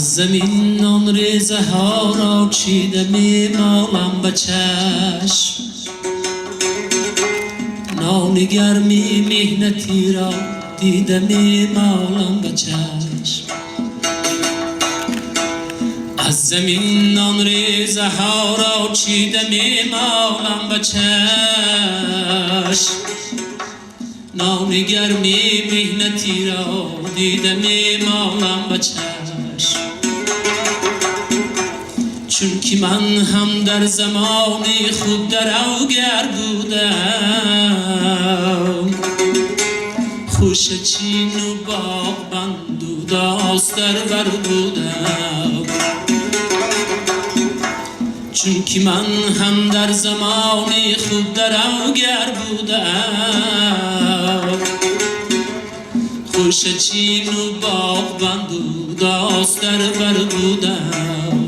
Аз замин нон резаҳоро чида мемолам ба чашм, нони гарми меҳнатиро дида мемолам ба чашм. Аз замин нон резаҳоро чида мемолам ба чашм, нони гарми меҳнатиро дида мемолам ба чашм. Чунки ман ҳам дар замони худ даравгар будам, хӯшачин ва боғбанд ва дастарвар будам. Чунки ман ҳам дар замони худ даравгар будам, хӯшачин ва боғбанд ва дастарвар будам.